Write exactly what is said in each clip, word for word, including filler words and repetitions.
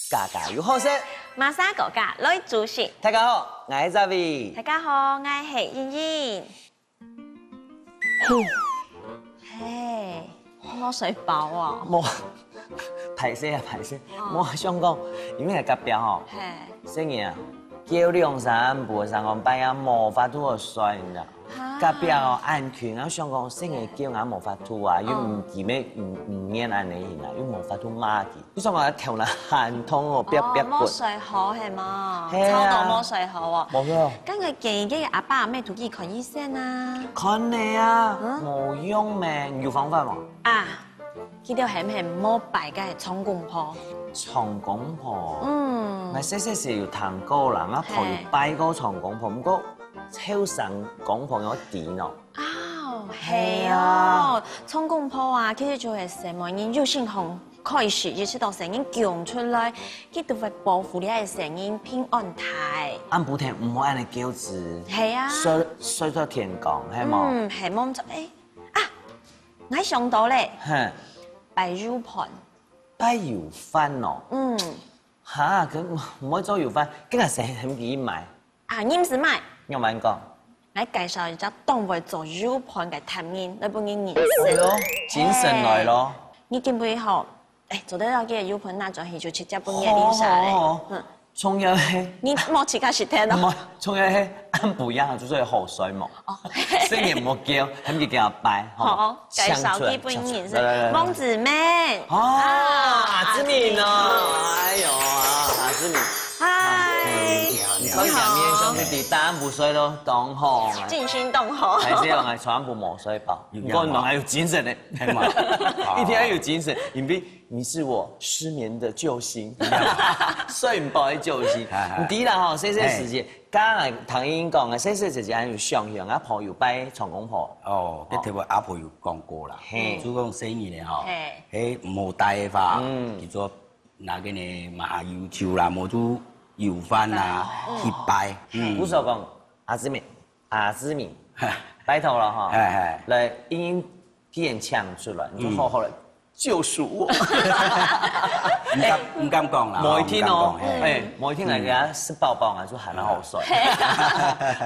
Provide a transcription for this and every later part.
家家有好食。馬莎哥哥來煮食。大家好，𠊎係Zavi。大家好，𠊎係茵茵。嘿，無睡飽哦？無，歹勢啊，歹勢。哦。無想講，因為隔壁吼，嘿。細人啊，叫兩三暗晡，三更半夜無法度好睡，你知道？啊。隔壁哦，恁近，𠊎想講，細人叫𠊎無法度啊，又毋，哦。佢乜毋，毋願恁樣行啊，又無法度罵佢。 你想講頭那寒痛哦，啪啪滾。哦，無睡好係無？係啊。吵到無睡好哦。無錯。該𠊎建議个阿爸阿姆都去看醫生啊。看了啊，嗯？無用咩，有方法無？啊，佢兜係毋係無拜該唱功婆？唱功婆？嗯。𠊎細細時有聽過啦，𠊎婆有拜過唱功婆，嘿。毋過後生公婆有知喏。 哦，係哦，係啊。唱功婆啊，其實就係細妹人有身項開始，一直到細人降出來，佢都會保護這個細人平安大。暗晡天毋好恁樣噭聲，係啊。睡，睡到天光，係無？嗯，係，無錯。誒，啊，𠊎想到咧，嘿。拜油飯。拜油飯哦？嗯。哈，佢毋會做油飯，該𠊎先喊佢買。 啊，你毋使買。仰般講？𠊎介紹一隻當會做油飯个達人來分你認識。哎喲，精神來咯。嘿，你今晡日吼，誒，做得摎佢个油飯拿轉去，就直接分你个鄰舍咧。好，好，好。嗯。重要係，你莫自家食忒哦。莫，重要係暗晡夜就睡好睡無？哦，嘿。細人莫噭，喊佢行去拜，吼。好，介紹佢分你認識。請出來，請出來。來，來，來。王子明。哦，啊，阿志明哦，哎喲，啊，阿志明。 嗨，你好。你看下面兄弟，大家毋睡咯，當好啊。精神當好。還係愛愛全部無睡飽，有影無？毋過你還有精神呢。係嘛？一定要有精神，因為你是我失眠的救星，睡毋飽的救星。係，係。毋知啦吼，細細時節，嘿。剛才聽你講啊，細細時節還有想像啊，婆有拜唱功婆。哦，這頭先阿婆有講過啦，嘿。就講細人仔吼，嘿。嘿，無帶个話，嗯。叫做 拿該个麻油酒啦，無就油飯啦，哦。去拜。嗯。故所講，阿志明，阿志明，拜託了哈，嘿，嘿。來，茵茵既然請出來，你就好好來救贖我。毋敢，毋敢講啦，無一定哦，毋敢講，嘿。哎，無一定來給他食飽飽啊，就還好睡。嘿。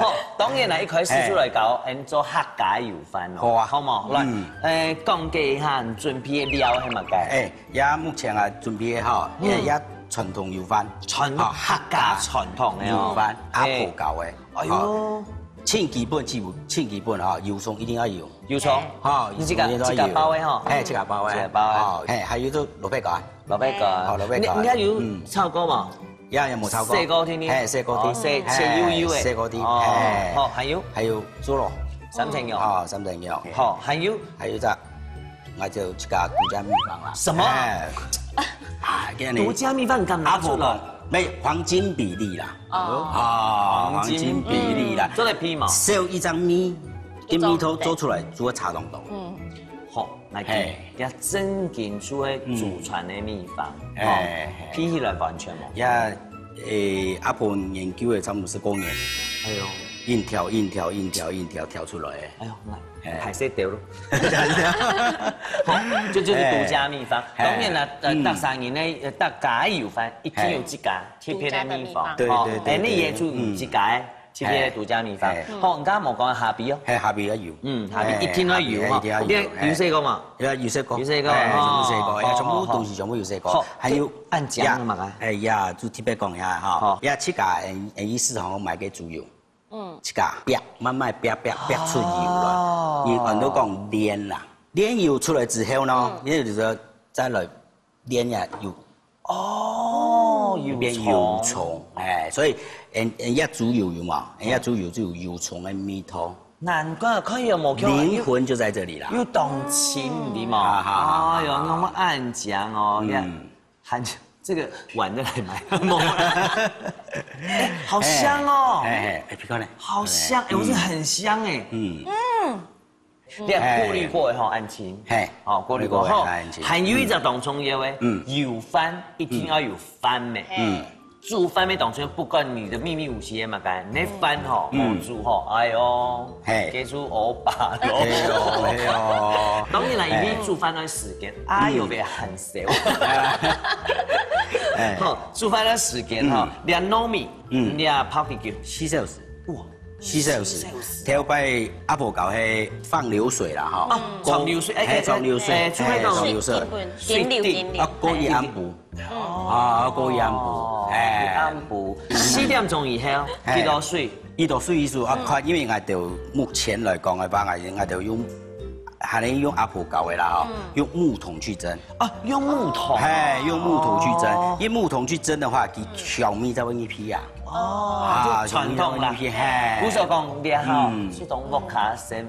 好，當然啦，一開始就來教，嘿。俺做客家油飯咯，好啊。好無？來，嗯。哎，講解一下，你準備个料係麼个？哎， 這目前啊準備个吼，嗯。這，這傳統油飯，傳，吼，客家傳統个哦。油飯，阿婆教个。哎喲。吼，盡基本，盡基本吼，油蔥一定愛有。油蔥，吼，你自家，油蔥一定愛有。自家包个吼。嘿，自家包个。自家包个。吼，嘿，還有就蘿蔔乾。蘿蔔乾。吼，蘿蔔乾。你，你還有，嗯。炒過無？ 也，也無炒過。細個丁丁。嘿，細個丁。哦，細，細幼幼个。嘿，細個丁，哦，嘿。好，還有？還有豬肉。三層肉。哦，三層肉。好，還有？還有隻，𠊎就自家獨家祕方啦。什麼？嘿。啊，今日獨家祕方敢拿出來？阿婆講，沒，黃金比例啦。哦。哦，黃金比例啦。嗯，做得比嘛？少一隻米，跟米頭做出來，就會差當多。嗯。 好，來聽，嘿。這正經就係祖傳个祕方，嗯。吼，嘿，嘿。比起來完全無。也，誒，阿婆研究个差不多十過年，哎喲。硬調，硬調，硬調，硬調，調出來个。哎喲，來，嘿。歹勢掉咯。好，這就是獨家祕方。嘿。當然啦，呃，嗯。逐儕人呢，呃，逐家个油飯一定有自家特別个祕方。嘿。獨家个祕方。對，吼，對，對，哎，你也就有自家个 特別个獨家祕方。嘿。好，你剛剛無講蝦皮哦。嘿，蝦皮要有。嗯，蝦皮一定要有哈。嘿，蝦皮一定要有，你有試過嗎？嘿。有試過。有試過，嘿，吼。全部試過，好，好，好。全部東西全部有試過。好，還有，恁靚个嘛啊？哎呀，就特別講一下哈。好。呀，自家，誒，誒，市場買个豬油。嗯。自家煸，慢慢煸，煸，煸出油來。哦。你，人都講煉啦，煉油出來之後呢，嗯。你就再來 煉呀油。哦，油蔥。變油蔥，哎，所以，嗯，嗯，這豬油有嘛，嗯。這豬油就有油蔥个味道。難怪可以有無共靈魂就在這裡啦。有，有當清的嘛。嗯。哈哈哈哈。哎喲，那麼恁靚哦，嗯。你看，還，這個碗再來買。哎，好香哦。哎，哎，哎，別看呢。好香，哎，我覺得很香哎。嗯。嗯。 你看過濾過个吼，恁清。嘿。哦，過濾過，過濾過，吼，嘿，恁清。還有一隻當重要个，嗯。油飯一定要有飯个。嗯。煮飯个當中，不管你个祕密武器係麼个，你飯吼，嗯。無煮吼，哎喲，嘿。該就烏白咯。嘿喲，嘿喲。當然啦，因為煮飯个時間，哎喲，嗯。會很少。哎。好，煮飯个時間哈，嗯。這糯米，嗯。你啊泡幾久？四小時。哇，四小時。四小時。頭擺阿婆教係放流水啦哈。哦，過，放流水，哎，哎，放流水，哎，就係講哎，放流水。水滴。水滴。啊，過一暗晡。哦。啊，過一暗晡，哦，哎。一暗晡，四點鐘以後，哎。幾多水？幾多水意思啊，嗯。看，因為𠊎兜目前來講个話，𠊎，𠊎兜用 還係用阿婆教个啦吼，嗯。用木桶去蒸。啊，用木桶。嘿，用木桶去蒸，哦。用木桶去蒸的話，佢香味才會入去啊。哦，啊，就傳統啦。香味才會入去，嘿。比如說講，你吼，嗯。這種屋下先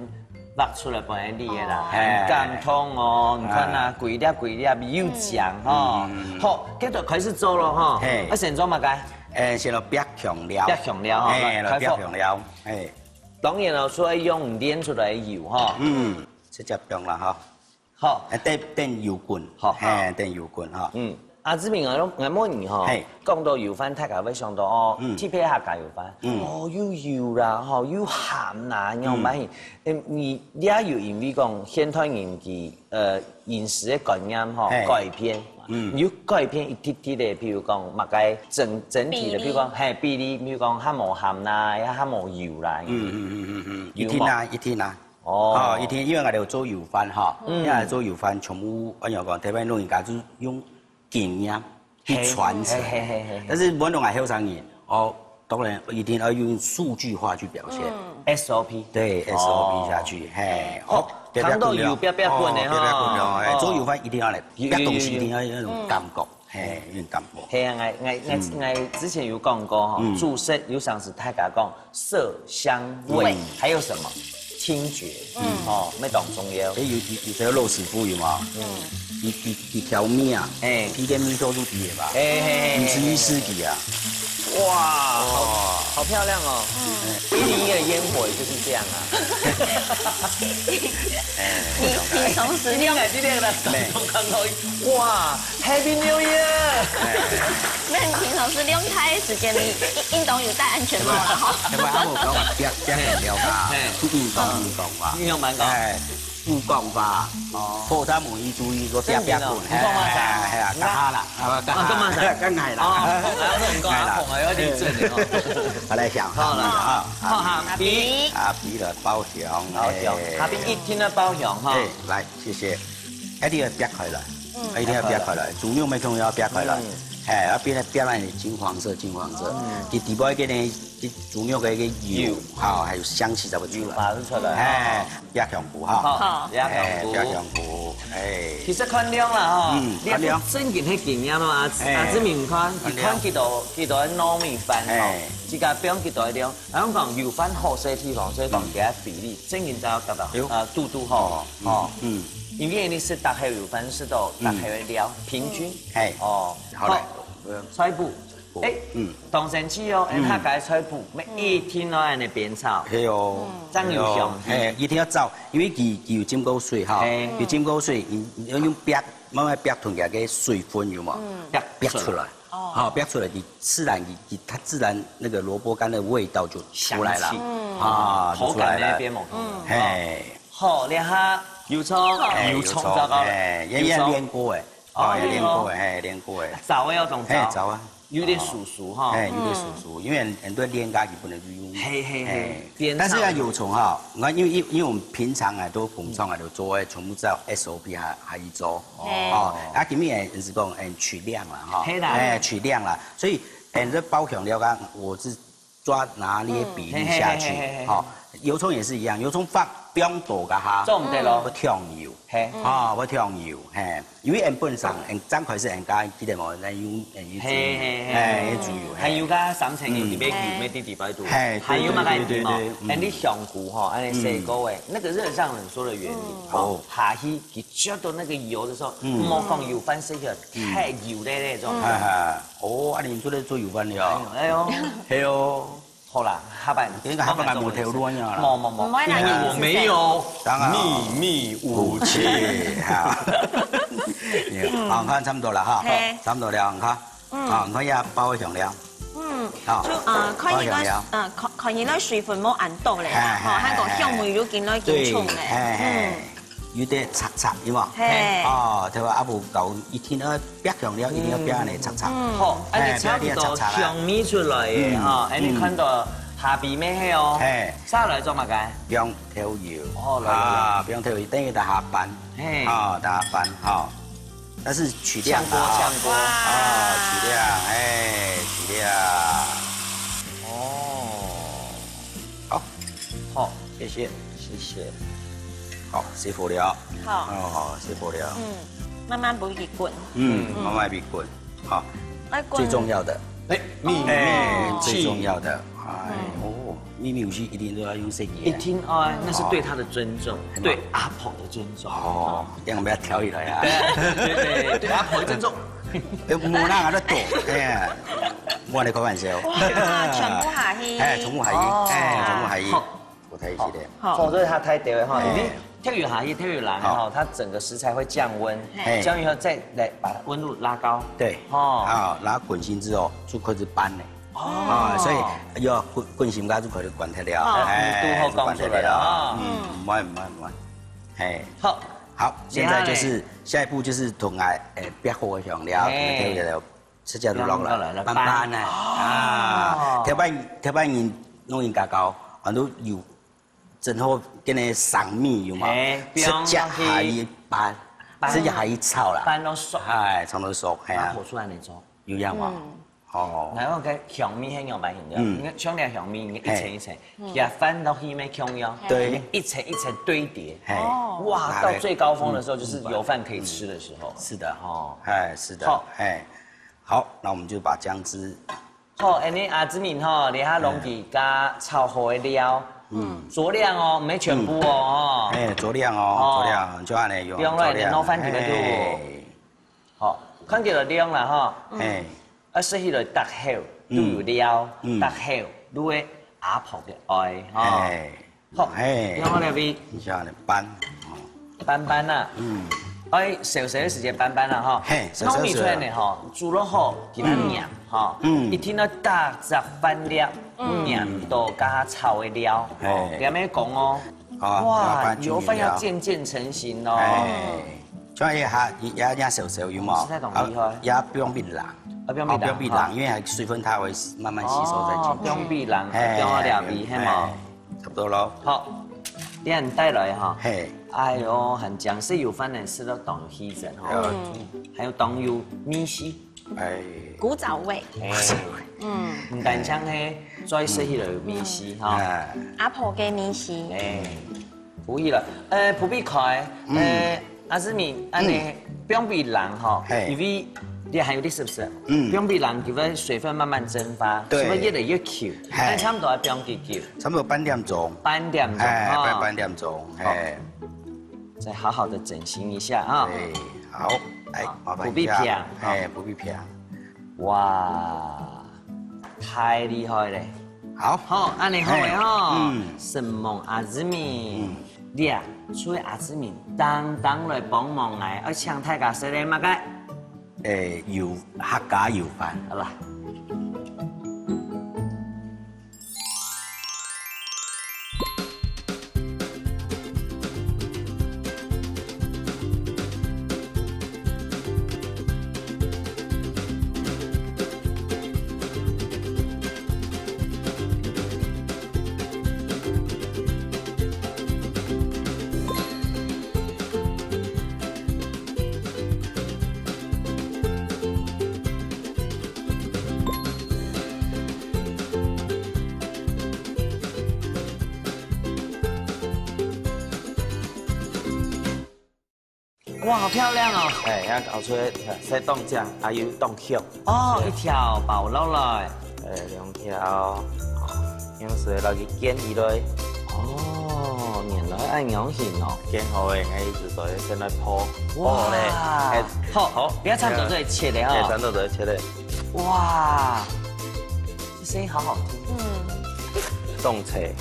挖出來分你个啦，哦。嘿。很感動哦，你看啊，哎。歸粒歸粒又靚吼。嗯。好，接著開始做了吼。嘿。啊，先做麼个？哎，先來煏香料。煏香料吼，嘿，來，來，開火。煏香料，嘿。當然了，所以用煉出來个油吼。嗯。 直接放啦吼。好。哎，等，等油滾。好。嘿，等油滾吼。嗯，阿志明啊，𠊎問你吼，嘿。講到油飯，大家會想到哦，嗯。特別客家油飯，嗯。哦，又油啦，吼，又鹹啦，仰般？嗯。嗯，你，你也有因為講現代人佢，呃，飲食个觀念吼，嘿。改變嘛，嗯。你有改變一滴滴个，譬如講，麼个整，整體个，比例。譬如講，嘿，比例，譬如講，較無鹹啦，也較無油啦，嗯，嗯，嗯，嗯，嗯，有無？一定啊，一定啊。 哦。哦，一定，因為𠊎兜做油飯吼，嗯。因為做油飯全部，哎呀，講，特別老人家就用經驗去傳承。嘿，嘿，嘿，嘿，嘿。但是無論𠊎後生人，哦，當然一定要用數據化去表現。嗯。S O P。對，哦。S O P下去，嘿，哦，哦，看到有煏煏滾个吼。哦，煏煏滾个哦，哎，哦。做油飯一定要來，有，有，煏東西一定要有那種感覺。有，有。 嘿，有感覺。嘿啊，𠊎，𠊎，𠊎，嗯。𠊎之前有講過吼，嗯。煮食有常時大家講色香味，味。還有什麼？聽覺，嗯。哦，乜當重要。哎，有，有，有這個肉食脯有無？嗯。一，一，一條命啊，哎。一個味道就知个吧？哎，嘿，嘿，嘿，五十一世紀啊。哇，好，哇。好漂亮哦。嗯。一零一的煙火就是這樣啊。哎，你，你同時用，你看這個呢，沒。剛剛，哇，Happy New Year！哎。那你平常時用它的時間，你應，應當有戴安全帽啦，哈。哎，我阿母講啊，不要，不要很了解啊，嘿。不應當，不應當啊。你有蠻高。哎，不講吧。哦。後頭無意注意，說不要，不要滾。真的哦，你講麼个？哎，哎，哎，幹哈啦？啊，幹哈？啊，幹嘛？幹哈啦？哦，還要很高啊，哎啦。捧啊，有點正的哦。好，來想，好了，好，啊。好，好，阿比。阿比來包廂，包廂，哎。阿比一定要包廂哈。哎，來。 謝謝。一定要煏開來，嗯。一定要煏開來，豬肉乜重要煏開來。嗯。嘿，啊，煏來煏來金黃色，金黃色。嗯。佢底背个呢，佢豬肉个个油，油。哈，還有香氣才會出來。油發出來，嘿，哈。煏香菇哈。好，好。煏香菇。嘿，煏香菇，哎。其實看量啦，哈，嗯，你看量。正經係經驗咯，啊，哎。啊，志明看，看量。你看幾多，幾多糯米飯，哈，哎。自家放幾多量， 然後講油飯好食个地方，所以講佢个比例，嗯。正經就要達到，有。呃，堵堵好，哦，嗯，哦。嗯。因為你食大黑油飯，食到大黑个料，嗯。平均。嘿。哦。好嘞。好，菜脯。哦，哎，嗯。當生趣哦，嗯。哎，大家个菜脯，每一天都恁樣煸炒。嘿哦。嗯。正有香氣。嘿，一定要燥，因為佢，佢有浸過水哈，嘿。有浸過水，你，你要用煏，慢慢煏斷佢个水分有無？嗯。煏，煏出來。 哦。好，煏出來，佢自然，佢，佢，它自然那個蘿蔔乾的味道就出來了。香氣。嗯。啊，就出來了。口感那邊嘛。嗯。嘿。好，這下油蔥，哎，油蔥，油蔥，糟糕了。哎，也，也煉過哎。油蔥。哦，也煉過哎，煉過哎。嘿，燥个要懂燥。嘿，燥啊。有點酥酥哈。哦。嘿，有點酥酥，因為很，很多煉家己不能去用。嘿，嘿，嘿。嘿。煸炒。但是要油蔥哈，那因為，因為，因為我們平常啊，都工廠啊，都做哎，全部照S O P還，還去做。 嘿。哦，啊，今日係講，嗯，取量啦，哈。嘿啦。哎，取量啦。所以，嗯，這包香料啊，我是抓拿捏比例下去，嗯，嘿，嘿，嘿，嘿，嘿。哈。油蔥也是一樣，油蔥放，放多个哈，重的咯。會忒油。嘿。啊，會忒油，嘿。因為𠊎本身，嗯，正開始𠊎家己个無，來用，用豬油，嘿，嘿，嘿。哎，用豬油，嘿。還有个三層油，嗯。裡面油，哎。沒滴滴白肚。嘿，還有麼个地方？對，對，對，對，嗯。哎，你香菇哈，哎，嗯。水果哎，那個熱脹冷縮的原理，嗯。哦。下去 佢啜到那個油的時候，嗯。莫講油飯食起來太油咧那種。嗯。哈哈，哦，啊，你做得做油飯了？哎喲，哎喲。嘿哦。好啦，下擺，應該下擺無頭路了啦。無，無，無。因為我沒有秘密武器，哈。嗯。好，看差不多了哈，嘿。差不多了，你看。 嗯。啊，你看一下包香料。嗯，好，就，呃，看起來，包香料。呃，看，看起來水分無恁多咧，哎，吼，哎，還講香味就緊來緊衝咧。哎，哎，嗯。有點赤赤，有無？嘿。哦，對吧？啊，無夠一定愛煏香料，一定愛煏恁樣赤赤。嗯。好，恁樣差不多香味出來个哈，嗯。恁樣看到下邊乜係哦。嘿。接下來做麼个？放豆油。哦，來，來，來。啊，放豆油，等於打下粄。嘿。啊，打下粄，哈。但是取量啊，搶鍋，搶鍋。啊，取量，哎，取量。哦。好。好。謝謝。謝謝。好，熄火了。好。哦，熄火了。嗯，慢慢分佢滾。嗯，嗯。慢慢分佢滾。好。來滾。最重要的。哎，秘密。哎，最重要的。哎，嗯。哦，秘密武器一定都要用這個。一定要，那是對他的尊重，哦。對阿婆的尊重。哦，這樣我們要調起來啊。對，對，對，對阿婆的尊重。哎，無人啊，在躲。哎呀，我來開玩笑。哇，全部下去。哎，全部下去。哦。哎，全部下去。好。 我睇一下。好。所以佢太特別哈，哎。因為豆油下去，豆油下去哈，哦。它整個食材會降溫，哎。降溫以後再來把它溫度拉高。對。哦。啊，然後滾行之後，就開始煸了。哦。啊，所以要滾，滾行該就開始滾忒了。哦。哎，你肚後講出來了啊。就滾忒了。嗯，毋會，毋會，毋會。哎。好。好，現在就是，厲害嘞。下一步就是同，哎，煏好个香料，哎。同豆油 直接就落來，落來，煸煸啊。哦。啊，頭擺，頭擺人攏用家教，很多有，正好跟那生米有無？嘿，直接下去煸，煸。直接下去炒啦。煸到熟。哎，炒到熟，嘿啊。拿火出來那種。有樣無？嗯。哦。然後該香米很有蠻香的，嗯。你看像那香米，你一層一層，嘿。嗯。給它翻到去沒共樣，對。一層一層堆疊。嘿。哦。哇，拿來，到最高峰的時候，就是有飯可以吃的時候。嗯。是的。哦。哎，是的，好。哎。 好，那我們就把薑汁。好，恁樣阿志明吼，這下攏佢加炒好个料，嗯。酌量哦，毋係全部哦，嗯。吼。哎，酌量哦，哦。酌量，就恁樣用，放落來，酌量。然後放入去就。哎。好，看起來量啦吼。哎。啊，食起來搭口，嗯。都有料，嗯。搭口，入去阿婆个愛，吼。哎。 好，嘿。然後呢，你想呢，煸，哦。煸煸啊。嗯。哎，小小个時間煸煸啊，吼。嘿，小小个時間。糯米出來呢，吼，煮落好，佢愛黏，嗯。吼。嗯。一定愛搭隻飯粒，嗯。黏到加炒个料，嘿。吼，你還沒講哦。啊，哇，麻煩注意了。油飯要漸漸成型哦。嘿。 像這下，也，也，也少少有無？實在當厲害。啊，也不用冰冷。啊，不用冰冷，啊，不用冰冷，哈。因為水分它會慢慢吸收在進去。哦，不用冰冷，嘿，不用料理，嘿，嘿嘛。嘿，差不多咯。好，你看帶來哈。嘿。哎喲，還講係有飯能食到當有氣神哈。嗯。還有當有味緒。哎。古早味。哎。嗯。毋單淨係做事起來有味緒哈。哎。阿婆个味緒。哎。 可以了。呃，普比開，嗯。呃，阿志明，恁樣，嗯。放冰冷吼，嘿。因為你還有滴濕濕，嗯。放冰冷，佢會水分慢慢蒸發，對。係不是越來越Q？嘿。但差不多要放幾久？差不多半點鐘。半點鐘，哎，哈。半，半點鐘，好。嘿。再好好地整形一下啊。對，好，來，好，麻煩一下。普比平，哎，好。普比平。哇，太厲害了。 好。好，恁樣好个吼。嘿，嗯。承蒙阿志明。嗯。你啊，除了阿志明，當當來幫忙𠊎，愛請大家食个麼个？誒，油，客家油飯。好啦。哇，好漂亮哦！哎，這搞出來，色當靚，還有當香。哦，一條包落來。哎，兩條，用水落去捲起來。哦，原來恁樣形哦。捲好个，𠊎意思說先來泡。哇，泡咧，哎，好，好，你看差不多都會切个哈。哎，差不多都會切个。哇，這聲音好好聽。嗯。當脆。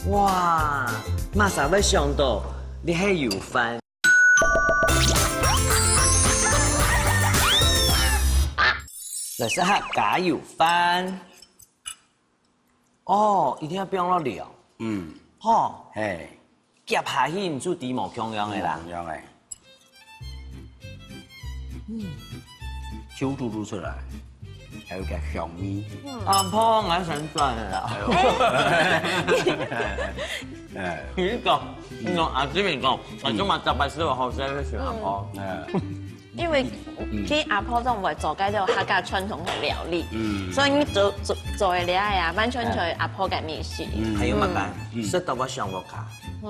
哇，麼儕會想到你係油飯？來食客家油飯。哦，一定愛放落料。嗯。吼。嘿。夾下去，你就知無共樣个啦。無共樣个。嗯，Q嘟嘟出來，還有個香味。阿婆，𠊎想轉了啦。哎，你講，你講阿志明講，阿中嘛，大白是我好食个喜歡哦。嗯。 因為其實阿婆都毋會做該種客家傳統个料理，所以你做做做个料理啊，完全就係阿婆个味緒。還有麼个？食到我想屋下，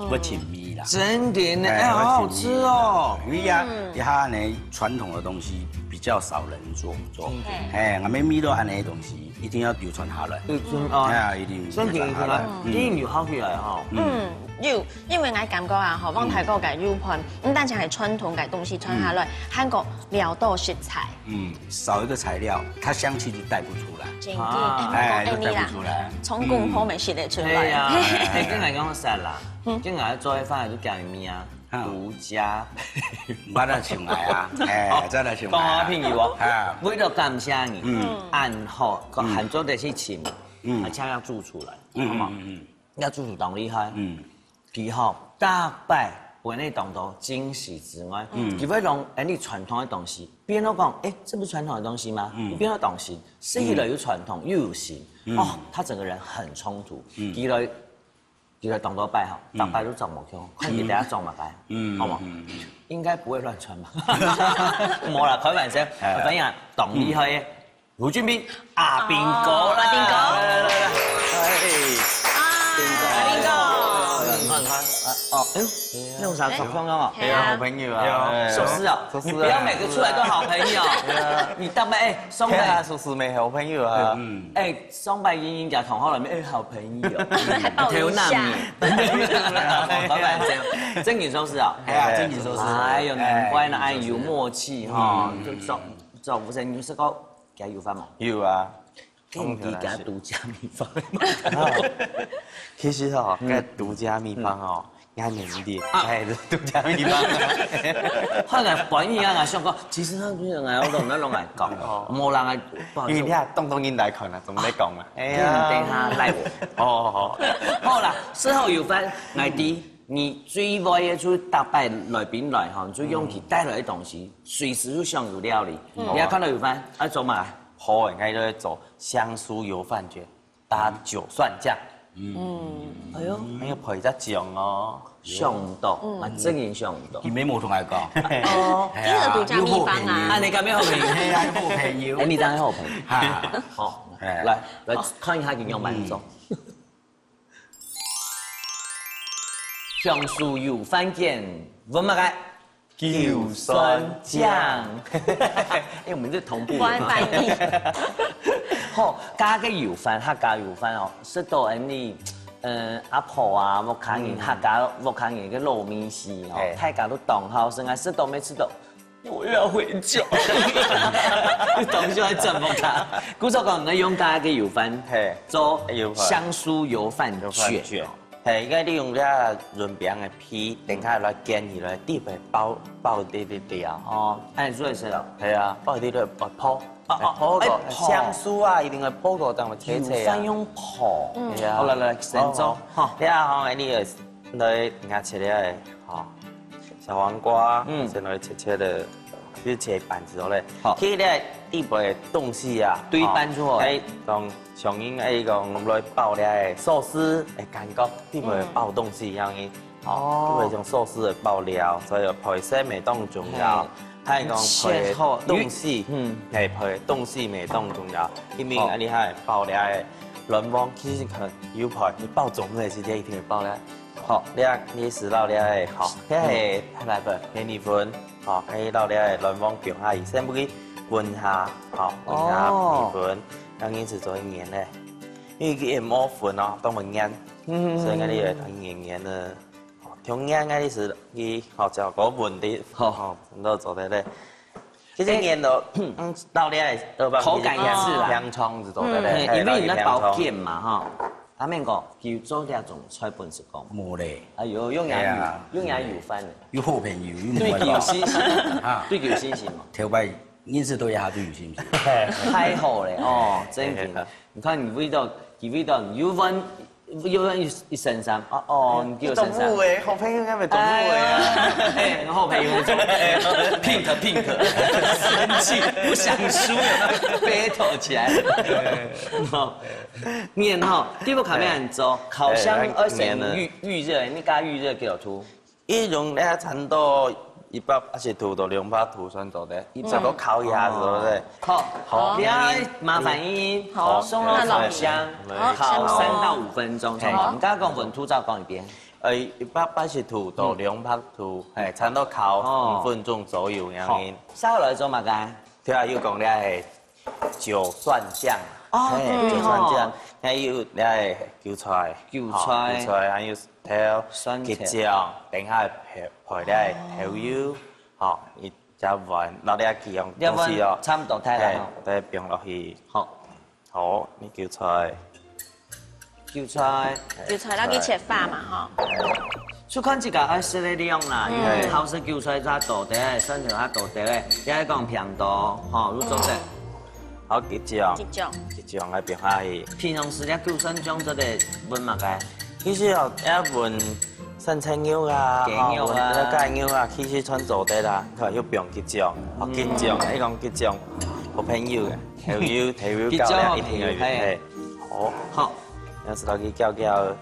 會尋味啦。真的呢，哎，好好吃哦。因為呀，一下呢，傳統的東西比較少人做做，哎，我們味道恁樣的東西一定要流傳下來。嗯，哎呀，一定流傳下來。真的，一定有好起來哈。嗯，有。 因為𠊎感覺啊，吼，往大哥个有伴，毋單淨係傳統个東西傳下來，還過料到食材。嗯，少一個材料，它香氣就帶不出來。真的，啊。哎，哎，就帶不出來。從公婆乜食得出來。對呀，哎，跟你講實啦，跟𠊎做一飯就講你啊，獨家。毋好再請來啊，哎，再來請來啊。講好朋友哦，啊。為了感謝你，嗯，恁好，還做得去請，嗯，啊，請佢煮出來，嗯，好嗎？嗯，嗯，嗯。 也煮出當厲害。嗯。佢吼，逐擺分你當多驚喜之外，嗯，佢會用恁樣傳統个東西，變到講，哎，這不是傳統的東西嗎？嗯。變到當新，食起來又傳統又有新。嗯。哦，他整個人很衝突。嗯。佢來，佢來當多擺吼，嗯，逐擺都做無共，看佢等下做麼个，嗯，好嗎？嗯，嗯。應該不會亂傳吧？無啦，開玩笑。哎。反正當厲害个。 有準備阿兵哥啦。阿兵哥。來，來，來，來。哎，阿兵哥。阿兵哥。你看，你看，啊，哦，哎呦，那種啥狀況啊？哎呀，好朋友啊。哎呦，哎，壽司啊，壽司啊。你不要每個出來都好朋友。對啊。你大概，哎，上擺，哎呀，壽司沒好朋友啊。嗯。哎，上擺英英講同學裡面，哎，好朋友。抱一下。頭那裡。老闆，正經壽司啊。哎呀，正經壽司。哎呦，難怪呢，哎，有默契哈，嗯。就找，找吳先生，你是個 加油飯嘛？有啊。跟你家獨家秘方。其實吼，嗯。該獨家秘方哦，嗯。也免一點，啊。哎，獨家秘方。後來反應啊，想講，其實他不是人啊，我都那種來講，哦。無人來，不好意思。因為你看，動動音來看啊，怎麼在講啊？哎呀。等一下賴我。哦，哦，哦。好啦，事後有番，來第一。 你最愛个就逐擺來賓來吼，你就用佢帶來个東西，隨時就想有料理。嗯。你也看到有番，愛做麼个？好，應該就會做香酥油飯捲搭九蒜醬。嗯。哎呦。還有配隻醬哦。想毋到，嗯。啊，真正想毋到。佢沒無同𠊎講。哦，哎呀，這個獨家秘方啊。又好朋友。啊，你敢要好朋友？哎呀，又好朋友。哎，你當然好朋友。哈。好，哎。來，來看一下佢樣般做。嗯。 香酥油飯捲，搵麼个？九蒜醬。哎，我們這同步。翻，翻譯。好，加个油飯，客家油飯哦，食到恁樣，呃，阿婆啊，屋下人，嗯。客家屋下人个老味緒哦，哎。大家都當好食啊，食到沒食到 我要回家。你當時還怎麼看？故所講，你用家己个油飯，嘿，做油飯。香酥油飯捲。油飯捲。嘿，應該你用這潤餅个皮，等下來捲起來，底背包，包一滴滴啊。哦，恁樣做得食哦。係啊，包一滴滴，哦，泡，哦，哦，泡過，哎，泡。香酥啊，一定愛泡過，等佢脆脆啊。油飯用泡。嗯。係啊。好，來，來，先做。好，好。好。你啊，好，你就來，你看切了，好。 小黃瓜，嗯。先來切切个，就切盤子好咧。好。切了底背个東西啊，對盤子好。哎，當像應該講來包了个壽司，哎，感覺底背包東西一樣个。哦。底背像壽司个包料，所以配色乜當重要。嘿。還有講配切好，東西，嗯。哎，配東西乜當重要。因為好。恁樣還包了个卵黃，其實可能有配，你包粽个時間一定會包了。 好，你啊，你食到了个，好，嗯。該係，來不，給你分，好，該到了个卵黃放下去，先不去分下，好，分下哦。你分，讓你食做一年呢，因為佢也無分哦，當分年，嗯。所以該你也當年年的，好，同年該你食，你好，照顧問題，好。好，都做得嘞。 其實年都，嗯，到了二百口感也是啦。平常就做得嘞，嗯，嘿，因為你在包捲嘛，哈。阿明哥，佢做這種菜本事講。無咧。哎喲，用牙語，哎呀，用牙語翻的。有好朋友，有對佢有信心，啊。對佢有信心嘛。頭擺認識到一下就有信心。太好了哦，真的。你看你味道，佢味道，你又問有人一一身上，哦哦，你给我身上。动物哎，好朋友应该没动物哎啊。哎，好朋友，pink pink，生气，不想输，battle起来。好，面哈，第一个卡面很糟，烤箱二十预预热，你加预热给我涂。一容咧差不多一百八十度到两百度算做得，差不多烤一下子，对不对？好，好，你要麻烦你，好，送到烤箱，好，烤三到五分钟，好，你刚刚跟我们吐槽讲一遍。呃，一百八十度到两百度，哎，差不多烤五分钟左右，然后。好，下来做嘛该？对啊，又讲咧，九蒜酱，哦，嘿，对哦，九蒜酱，还有咧韭菜，韭菜，韭菜，还有 豆、酸甜。桔醬，等下配配个豆油，吼，一隻碗，落這幾樣東西哦。這碗差不多大了吼。嘿，再放落去。好。好，你韭菜。韭菜。韭菜落去切塊嘛，吼。就看自家愛食个量啦，因為好食韭菜較多兜，酸甜較多兜个，也係講平多，吼，你做得。好，桔醬。桔醬。桔醬來放下去。平常時這韭菜醬做得搵麼个？ 其實哦，愛搵生菜肉啊，雞肉啊，吼，搵該雞肉啊，其實全做得啦。看，又放桔醬，哦，桔醬，你講桔醬，好朋友个，豆油，豆油搞了一定要有，嘿。好，好，要是落去攪攪，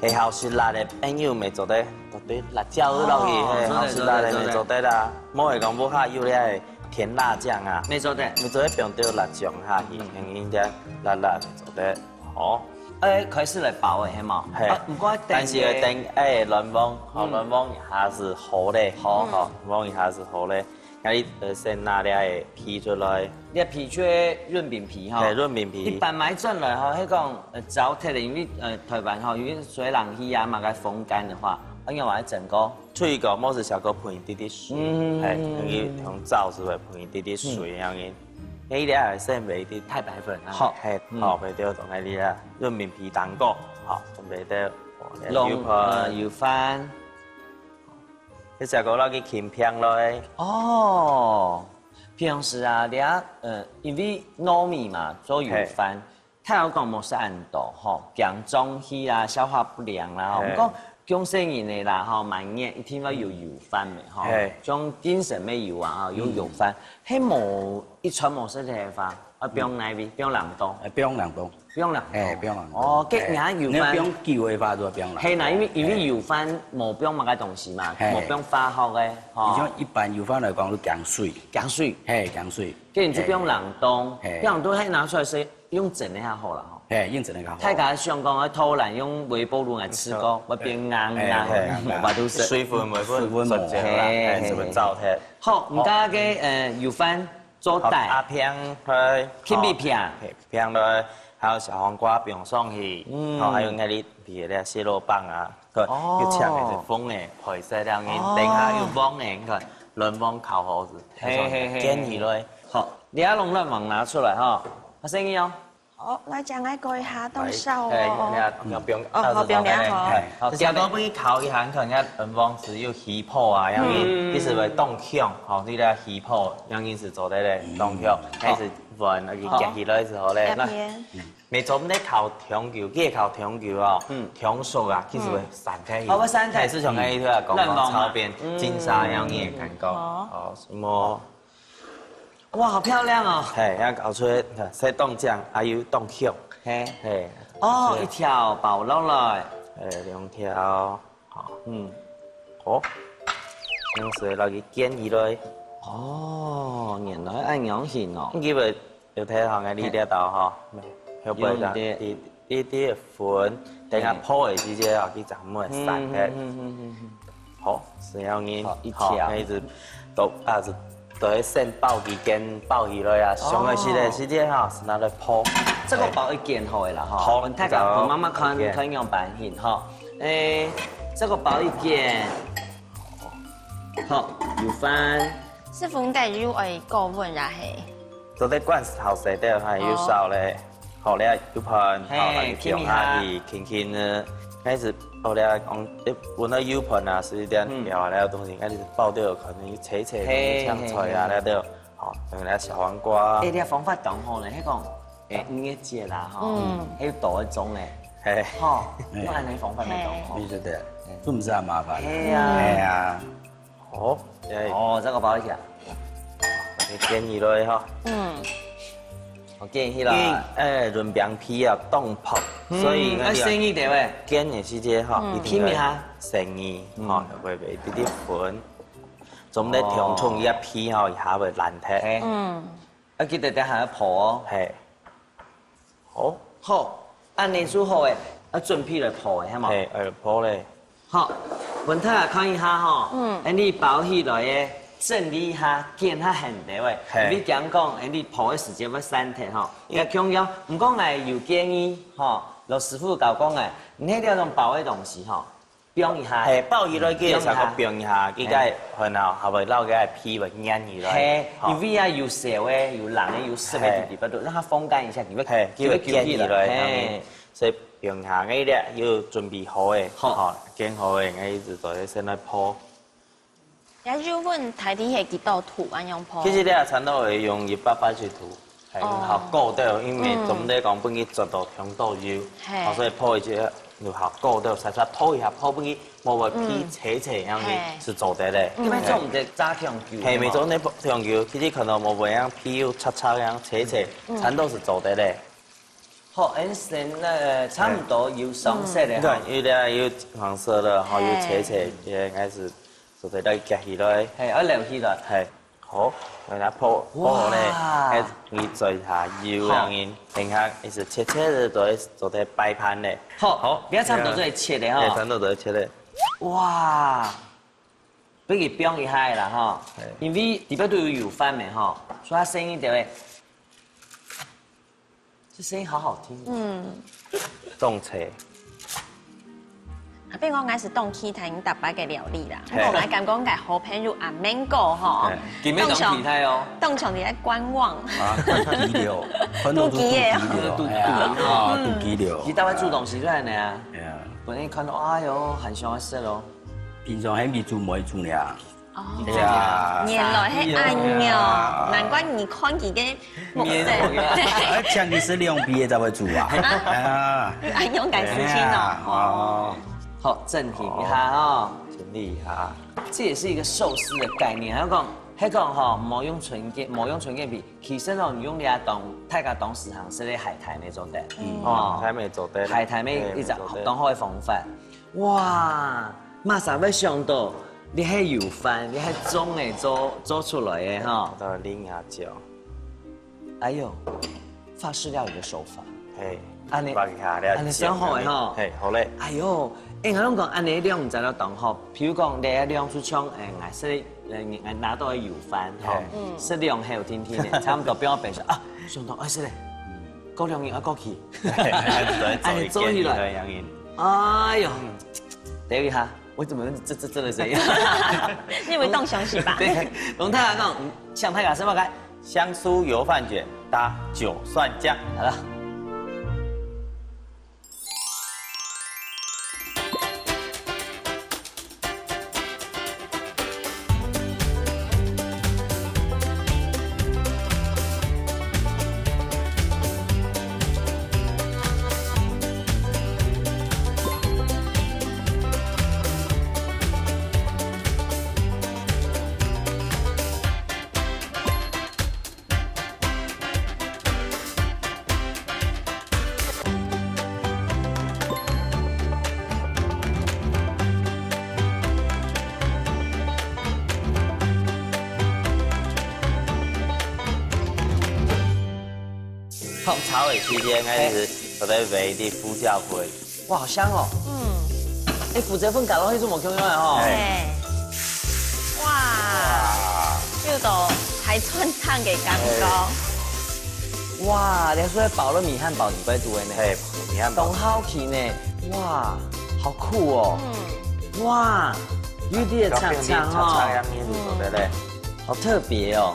係好食辣个朋友乜做得，倒兜辣椒落去，哦，嘿，好食辣个乜做得啦。莫會講屋下有咧甜辣醬啊，乜做得，乜做得放兜辣醬下去，嗯，應該辣辣个做得。 哦，哎，開始來包个，係無？嘿，啊，毋過等个，但是愛等，哎，卵黃，哦，卵黃一下子好咧，好，好，卵黃一下子好咧，該你呃先拿這个皮出來，這皮就係潤餅皮吼，嘿，潤餅皮，一般買轉來吼，係講呃燥忒个，因為呃台灣吼，因為水冷氣啊嘛，該風乾个話，啊，因為我還整個，吹過，莫是小可噴一滴滴水，嗯，嘿，等於用燥是會噴一滴滴水樣个。 你這係準備个太白粉啊。好，嘿，嗯，好，準備好，同你這潤餅皮蛋糕，好，準備好，弄呃油飯。油飯。你食過落去輕平落去。哦，平時啊，你啊，呃，因為糯米嘛，做油飯，嘿，太好講無食恁多吼，驚脹氣啦，消化不良啦吼。嘿。毋過， 降細人个啦吼，滿月一定愛有油飯个吼，嘿，像精神个油啊吼，有油飯，係無一餐無食个話，啊，放哪位？放冷凍？哎，放冷凍。放冷凍。哎，放冷凍。哦，該你看油飯，哎，你放久个話就放冷凍。係啦，因為因為油飯無放麼个東西嘛，嘿，無放化學个吼。你像一般油飯來講，就驚水。驚水。嘿，驚水。該你就放冷凍，嘿，放冷凍，係拿出來食，用蒸个較好啦吼。 嘿，用蒸个較好。大家想講，啊，偷懶用微波爐來試過，會變硬硬，嘿，嘿，無法度食。水分，水分，水分無，水分啦，嘿，嘿，水分燥忒。好，毋過該呃油飯做底，好，啊，平，嘿，輕微平，嘿，平落，還有小黃瓜放上去，嗯，好，還有𠊎哩皮个蟹肉棒啊，哦，有切个係紅个，配色亮个，哦，等下有黃个，你看，卵黃烤好子，嘿，嘿，嘿，煎起來。好，你愛弄卵黃拿出來哈，啊，生意哦。 哦，來，將來過一下，當燒哦。哎，你看，你看，不用，哦，好，不用，你看，好。哎，好，這下都不去烤一下，你看人家卵黃係有起泡啊，樣子，嗯，一直會當香，吼，這個起泡，樣子係做得嘞，當香，嗯，開始搵，那個夾起來之後嘞，那邊，沒做得烤長久，該烤長久哦，嗯，長熟啊，其實會散開去，哦，會散開，係像該一條講卵黃嘛，炒變，嗯，金沙樣子的感覺，哦，哦，什麼？ 哇，好漂亮哦！嘿，要搞出來，色當靚，還有當香。嘿，嘿，哦，一條包落來，哎，兩條，好，嗯，好，用水落去煎起來。哦，原來恁樣形哦。因為有睇下个你這道哈，後背个，用一點，一一滴粉，等下泡个時節啊，佢正會散開。嗯嗯嗯嗯嗯。 好，係要你，好，一條，好，那一直都啊，是都會先包起，先包起來啊，哦，上个時節時節哈，係拿來泡。這個包一件好个啦哈，好，分大家，好，分媽媽看，一件。看樣版型哈。誒，這個包一件，好，有飯。師傅，你該有愛過問啊嘿？ 做得管好勢个，還有燒咧，好咧，油飯，嘿，好，來放下去，輕輕个。開始，好咧，講，誒，搵到油飯啊，係一點料啊，那個東西，開始包掉，可能切切，嘿，像菜啊，嘿，嘿，那個，好，等下小黃瓜。誒，你个方法當好呢，係講，誒，五月節啦，吼，嗯，還有多一種呢。嘿，吼，用恁樣方法來講吼。你覺得，都毋使恁麻煩。係啊。係啊。好，哎，哦，這個包一下。你煎起來哈。嗯。我煎起來。哎，潤餅皮啊，當薄，嗯，所以愛細義點喂。煎的時節哈，嗯，一定要輕一下。細義，嗯，哈，會會一滴粉。總得重重一下皮哈，一下會爛忒。嘿。嗯。要記得等下要破哦。嘿。 好。好，恁樣就好誒，要準備來破誒，係無？嘿，要破咧。好，文泰啊，看一下吼，嗯，恁樣包起來誒，整理一下，揀較現成誒，嘿，你講講，恁樣破誒時間會省忒吼，嗯，也共樣，毋過𠊎有建議吼，羅師傅教講誒，你這種包誒東西吼， 放一下。嘿，包起來个，放一下。放一下，佢个，嘿，然後還會落个皮會黏起來。嘿，吼，因為啊，有燒个，有冷个，有濕个，嘿，地方都讓它風乾一下，佢會，嘿，佢會捲起來。佢會捲起來，嘿。所以放一下，𠊎這又準備好个，好，吼，捲好个，𠊎一直做得先來破。 也就問大體係幾多度恁樣破？其實你啊，差不多會用一百八十度，係，哦，用較高个，因為，嗯，總得講分佢做到強度有，嘿，哦，所以破一下，用較高个，才才破一下，破分佢無會皮，嗯，脆脆，恁樣嘿，係做得个。嗯。該種毋得炸強久，係，係無？毋係做得炸強久，其實可能無會恁樣皮有脆脆恁樣脆脆，嗯，差不多係做得个。好，恁先，呃，差不多有上色个吼。嗯。對，有个有黃色个，吼，有，嘿，脆脆，也應該係 所以愛夾起來。嘿，愛撈起來。嘿，好，來，來破，破好咧。哇！哎，你做一下油，好，讓人等下一直切切个，做得，做得擺盤咧。好，好，你看差不多做得切咧吼。哎，差不多做得切咧。哇，分佢放一下啦吼，嘿，因為底背都有油飯个吼，所以佢聲音就會 這聲音好好聽哦。嗯。當脆。啊，比如講，𠊎係當期待你逐擺个料理啦。嘿。𠊎感覺𠊎好朋友阿明哥吼，嘿，今晡日當期待哦。當像，當像你在觀望。啊，肚飢了，看到都肚飢了。肚飢了，肚飢了。哎呀，啊，肚飢了。佢逐擺煮東西出來呢啊。哎呀。本來看到，哎喲，很想要食哦。平常還沒煮，沒煮呢。 哦，哎呀，原來係恁樣，哎呀，難怪你看佢个目色。面紅个。哎，請你食兩杯个才會煮啊。啊？哎呀。恁樣个事情哦。哎呀，哦。好，整理一下哦。整理一下。這也是一個壽司的概念，還有講，還講吼，莫用春捲，莫用春捲皮，其實哦，你用這當，大家當時行食个海苔乜做得。嗯，哦，海苔乜做得。海苔乜一隻，哎，乜做得。當好个方法。 哇，麼儕會想到，這係油飯，這係粽仔做，做出來个吼。到零下九。哎喲，法式料理的手法。嘿，恁樣，挖一下了，恁樣算好个吼。嘿，好咧。哎喲，哎，𠊎摎你講，恁樣量毋知道當好。譬如講，你个量就像，哎，𠊎食，哎，𠊎拿到个油飯吼，嘿，嗯，食量還有定定个，差不多放到冰箱啊，想到，哎，係咧，過兩日愛過期。哎，做起來。哎喲，等一下，我怎麼這，這，這個聲音？你以為當詳細吧？對，龍太郎那種，嗯，像太郎什麼該？香酥油飯捲搭九蒜醬。好了。 放炒个時間，還係做得煨一滴胡椒粉。哇，好香哦！嗯。哎，胡椒粉搞到那種無共樣个吼。哎。哇，有種海產湯个感覺。哎。哇，連出來包了米漢堡，你怪多呢。哎，米漢堡。當好奇呢。哇，好酷哦。嗯。哇，有點長長哦。長長樣子，對不對？好特別哦。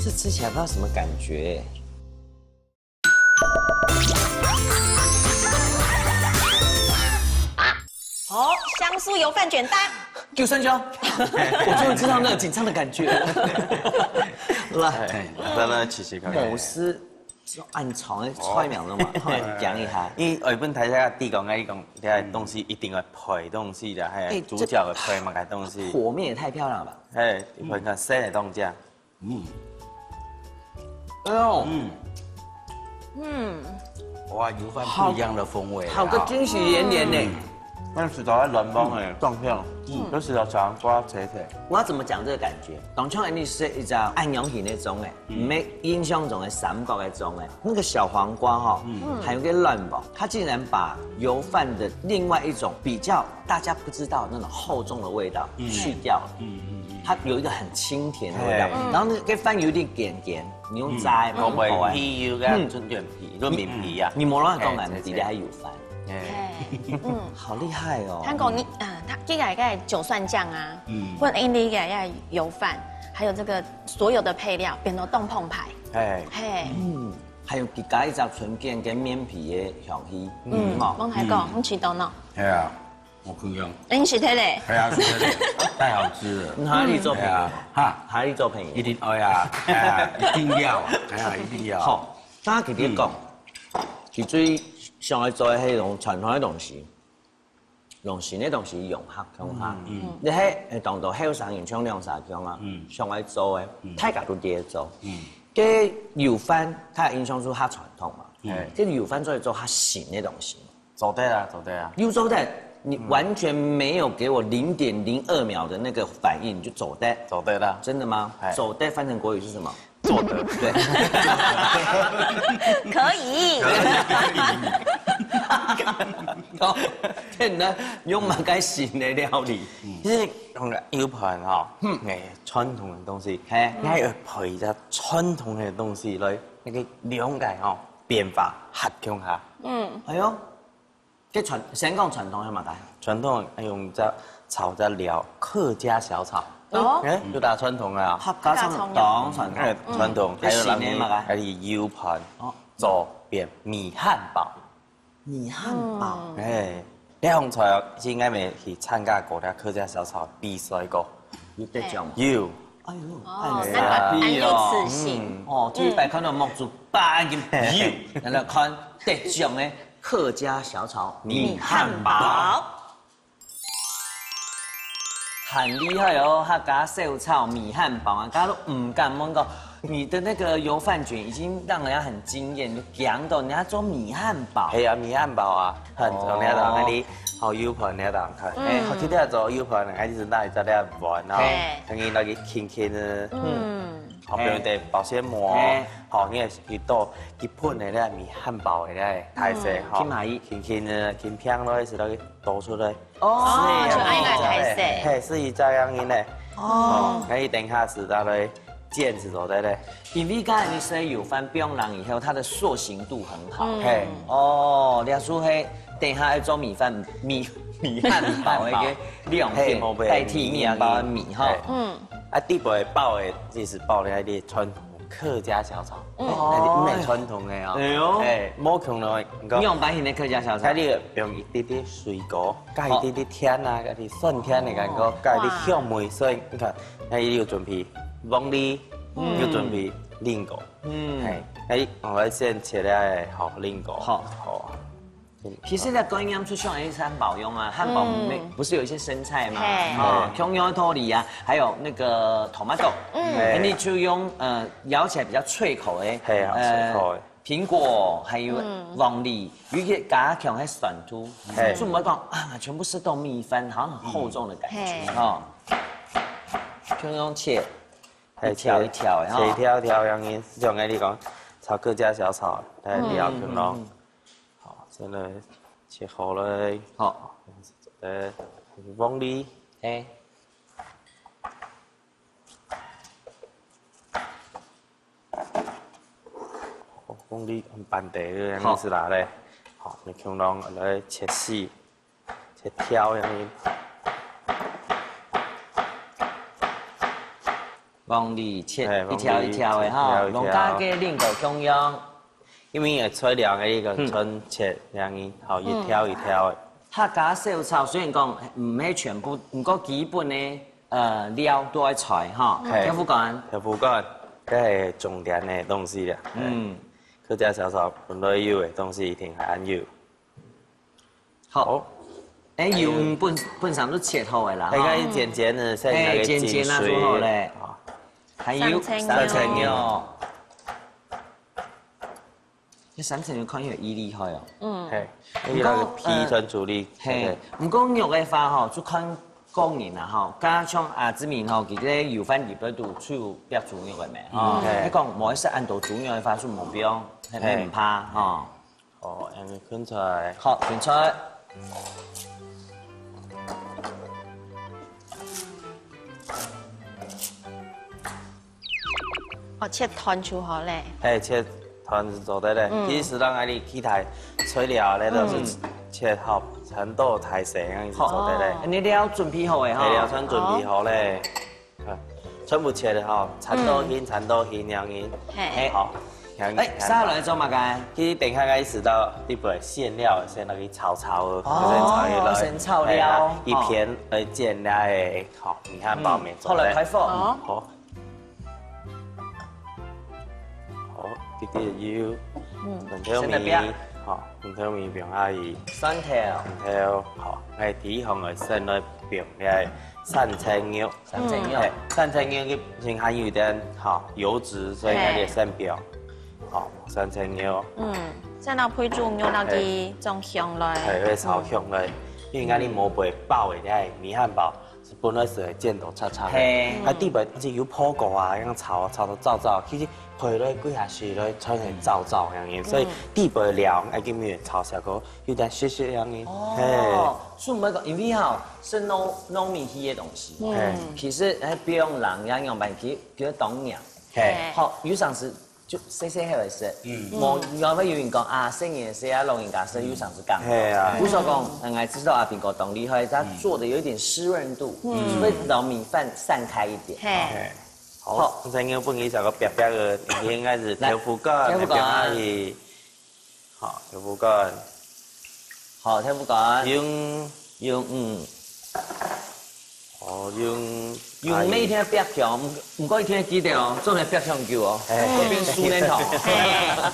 這吃起來不知道什麼感覺。 好，香酥油飯捲搭九蒜醬，我終於知道那個緊張的感覺了。來，哎，那那試試看。吐司，暗藏个菜名了嘛，好，讲一下。因为日本大家地讲，你讲，这个东西一定要配东西的，嘿，哎，主角要配么个东西。这个火面也太漂亮了吧？哎，配个生的东西啊。嗯。哎呦，嗯，嗯，哇，油饭不一样的风味啊。好个惊喜连连呢。嗯。那石头还软崩哎，断掉。嗯，有石头常刮切切。我要怎么讲这个感觉？当像你是一张暗阳形那种哎，嗯，没印象中的三角那种哎，那个小黄瓜哈，嗯，还有个卵包，它竟然把油饭的另外一种比较大家不知道那种厚重的味道去掉了。嗯嗯嗯，它有一个很清甜的味道，嘿，然后那个饭有点咸咸，你用炸的，嗯，口味，皮有个春卷皮，做面皮啊，你莫乱讲啊，哎，你底下还有饭。 哎，嘿，嗯，好厉害哦！韩国你啊，他这个个九蒜酱啊，嗯，或者 Andy 个个油饭，还有这个所有的配料，变成冻碰派。哎，嘿，嗯，还有加一只春卷跟面皮的香气，嗯，嗯，哦，我还讲，嗯，很期待呢。哎呀，我可以用。哎，你是谁嘞？哎呀，是的，太好吃了。哪里做朋友？哎呀，哈，哪里做朋友？一定，哎呀，哎呀，一定要，哎呀，一定要。好，大家给别讲，嗯，其实上来做的那种传统的东西。 用新个东西融合共下。嗯，嗯，你係，誒，當多後生人像兩儕樣啊，嗯，想愛做个，嗯，大家都在做。嗯，个油飯，佢个印象係較傳統嘛。嗯，个油飯做一做較新个東西。做得啊，做得啊。又做得，你完全沒有給我零點零二秒的那個反應，就做得。做得啦。真的嗎？哎。做得翻成國語是什麼？ 做得。對。可以。哦，天哪，用麼个新个料理？嗯。其實用个油飯吼，嗯，誒，傳統个東西，嘿，你還要配一下傳統个東西來，那個兩個吼，變化合共下。嗯。哎喲， 這傳，先講傳統係麼个？傳統愛用隻炒隻料，客家小炒。哦。誒，就打傳統个啊。客家小炒當傳統。誒，傳統，嗯。還有人呢，這新个麼个？還有油飯，哦，做變米漢堡。米漢堡。嗯。誒，這項菜哦，應該沒去參加過這客家小炒比賽過。有得獎嗎？有。哎喲，哦，哎呀，難怪恁有自信。嗯。哦，第一擺看到目珠擘眼睛，有，來看得獎个 客家小炒米漢堡。米漢堡。很厲害哦，客家小炒米漢堡啊，大家都毋敢問講，你的那個油飯捲已經讓人家很驚豔，你講到人家做米漢堡。係啊，米漢堡啊，很重要的，哦。那你好油飯你要打開，嗯。誒，好，今天做油飯，還是拿一隻碗啊，嘿。等於那個輕輕的，嗯。 好，比如講保鮮膜，嘿。好，你也是去倒一盆个該米漢堡个該大細，嗯。吼，去買。輕輕个，輕輕个，一直落去倒出來。哦，就愛來大細。嘿，係這樣个呢。哦。哦，該你等下時再來煎就做得了。因為剛才你說油飯放冷以後，它的塑形度很好。嗯。嘿。哦，這就係等下愛做米飯，米，米漢堡个一個亮點，嘿，代替麵包的米哈。嘿。嗯。 啊，底背包个，就是包了一個傳統客家小炒，嗯。那是毋係傳統个哦。哎喲。哎，無共樣个，你講。仰般形个客家小炒？它裡有用一滴滴水果，加一滴滴甜啊，加一滴酸甜个感覺，哦。加一滴香味，所以你看，它有準備黃梨，嗯。有準備蘋果，嗯。嘿，哎，我來先切了，好，蘋果，好。好。 其實呢，觀念就像米漢堡用啊，漢堡裡面，嗯。不是有一些生菜嗎？嘿。哦，共樣个道理啊，還有那個tomato，嗯。哎。你就用，呃，咬起來比較脆口的，嘿啊，呃，脆口的。蘋果，還有，嗯。黃梨，有一些加強个酸度，嘿。就毋會講啊，全部係到米飯，好像很厚重的感覺，嗯。哦。就用切，嘿，一條一條的，切，切一條一條，吼。像你，像你講，炒客家小炒，來料可能。嗯，嗯，嗯。 好，先來切好了。好。呃，黃梨。嘿。黃梨很板的，這樣子啦嘞。好。好，你共樣來切絲。 切條恁樣。黃梨切，哎，一條一條个哈，黃梨切一條一條。同該个蘋果共樣。因為个菜料个一個，嗯。切恁樣，好，一條一條个。客家小炒雖然講毋係全部，毋過基本个，呃，料都愛在哈。嘿。豆腐乾。豆腐乾，這係重點个東西啦。嗯。這隻小炒本來有个東西，一定還有。好。好。哎，油，嗯，本，本身都切好个啦，哈。應該剪剪呢，像那個嘿，剪剪啊，緊水。做好嘞。啊。還有三層肉。三層肉。這三層肉看起來異厲害哦。嗯。嘿，因為那個皮層處理，好。嘿，嘿。毋過肉个話吼，就看個人啦吼。加像阿志明吼，佢个油飯裡背都就有煏豬肉个咩，吼。嗯。嘿。你講無愛食恁多豬肉个話，就無必要，嘿，嘿。毋怕，吼。 哦，恁樣芹菜。好，芹菜。哦，切段就好嘞。嘿，切段就做得嘞。嗯。其實讓𠊎俚其他材料咧，都係切好，全都大細，恁樣就做得嘞。好。恁樣料準備好个吼。嘿，料全準備好嘞。 啊，全部切个吼，切到形，嗯。切到形，恁樣。嘿。好，恁樣，哎，恁樣。接下來做麼个？其實等下𠊎試著這擺餡料，先來去炒炒哦，哦，先炒一下。先炒料，嘿啊，一片來煎那个，吼，米漢堡面做得。嗯，好，來開火。好。好。好，滴滴油，嗯。兩條米，先來煏。好，兩條米放下去。蒜頭。蒜頭，好，哎，第一項个先來放个三層肉。 三層肉。嘿，三層肉佢還有點，吼，油脂，所以𠊎俚先放，吼，三層肉。嗯，先拿配豬肉落去，嘿。裝香來。嘿，會炒香來，因為𠊎俚無會包个，這米漢堡係本來係會煎到脆脆个，嘿。啊，底背係有烰過啊，恁樣炒，炒到燥燥，其實配落歸下去咧，全係燥燥恁樣，所以底背料，哎，今日炒下去有點濕濕恁樣，嘿。哦，所以毋會講，因為吼， 係糯，糯米去个東西。嗯。其實，哎，不用人樣樣般，其實，其實當然。嘿。好，有常時就細細个時，嗯。無，有會有人講啊，細人食啊，老人家食，有常時講。嘿啊。比如說講，嗯，知道阿平哥當厲害，他做的有一點濕潤度，嗯。所以讓米飯散開一點。嘿。嘿。好，好。這個本來想个煏煏个，應該係豆腐乾，來，豆腐乾。煏下去。 好，豆腐乾。好，豆腐乾。用，用，嗯。哦，用，用每天煏香，毋，毋過一定記得哦，做得煏香久哦，哎。會變樹奶頭。哎。